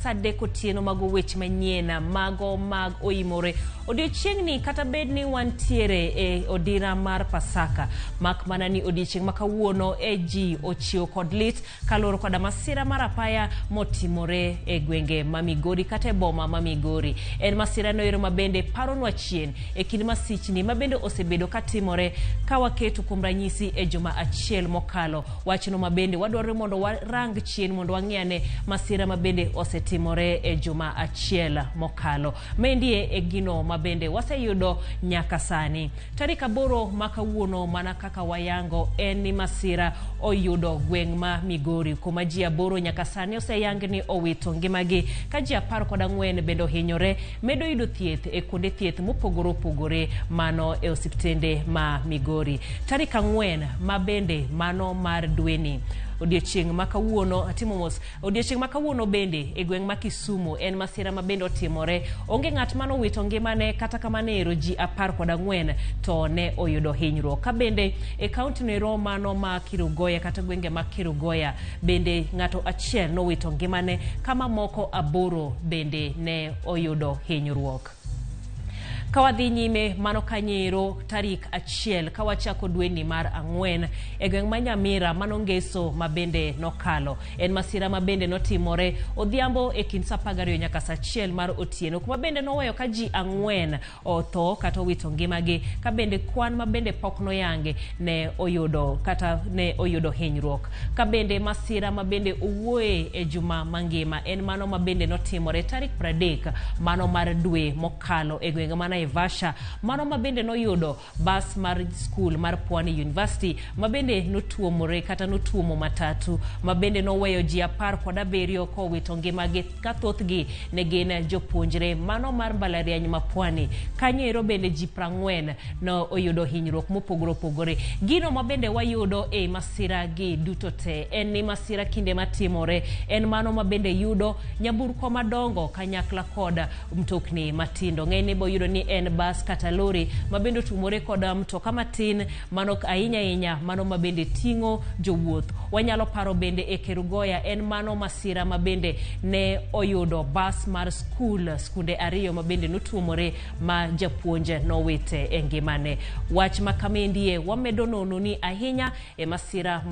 Saa 3 otieno mago weche manyien mago mag oimore. Odiochieng'ni kata bed ni wantiere e odira mar Pasaka, mak mana ni odiochieng' ma kawuono e ji ochiew kod lit kaluwore koda masira mar apaya motimore e gwenge ma Migori kata e boma ma Migori. En masira noero ma bende paronwa chien e kind masichni ma bende osebedo katimore ka waketo kuom ranyisi e juma achiel mokalo. Wachno ma bende wadwaro mondo warang chien mondo wang'i ane masira ma bende osetimore e juma achiel mokalo. Maendie e gino ma bende waseyudo nyaka sani. Tarik 8 ma kawuono mana kaka wayango en ni masira oyudo gweng' ma Migori kuma ji 8 nyaka sani oseyang ni owito ngimagi ka ji 14 bende ohinyore medo yudo thieth e kuonde thieth mopogore opogore mano e osiptende ma Migori. Tarik 4 ma bende mano mar dweni odiochieng' ma kawuono atimo mos odiochieng' ma kawuono bende e gweng' ma Kisumu en masira ma bende otimore. Onge ng'at mane owito ngimane kata kamano ero ji 14 to ne oyudo hinyruok. Ka bende e kaunti noero mano ma Kirugoya kata gwenge ma Kirugoya bende ng'ato achiel nowito ngimane kama moko 8 bende ne oyudo hinyruok. Ka wadhi nyime mano kanyero tarik 1 ka wachako dweni mar 4 e gweng' ma Nyamira mano ngeso ma bende nokalo. En masira ma bende notimore odhiambo e kind saa 12 nyaka saa 1 mar otieno kuma bende noweyo ka ji 4 otho kata owito ngimagi ka bende kwan ma bende pok noyangi ne oyudo kata ne oyudo hinyruok. Ka bende masira ma bende owuoye e juma mangima en mano ma bende notimore tarik 30 mano mar dwe mokalo e gwenge ma Naivasha mano ma bende noyudo bas mar skul mar Pwani University ma bende notuomore kata notuomo matatu ma bende noweyo ji 17 kowito ngimagi ka thothgi ne gin jopuonjre mano mar mbalariany ma Pwani. Kanyo ero bende ji 40 no oyudo hinyruok mopogore opogore. Gino ma bende wayudo e masira gi duto te en ni masira kinde matimore en mano ma bende yudo nyamburko madongo kanyakla kod mtokni matindo. Ng'enyne boyudo ni en bas kata lori ma bende otumore kod mtoka matin mano ahinya ahinya mano ma bende ting'o jowuoth. Wanyalo paro bende e Kerugoya en mano masira ma bende ne oyudo bas mar skul skunde 2 ma bende notuomore ma japuonj nowite e ngimane. Wach ma kamendie wamedo nono ni ahinya e masira ma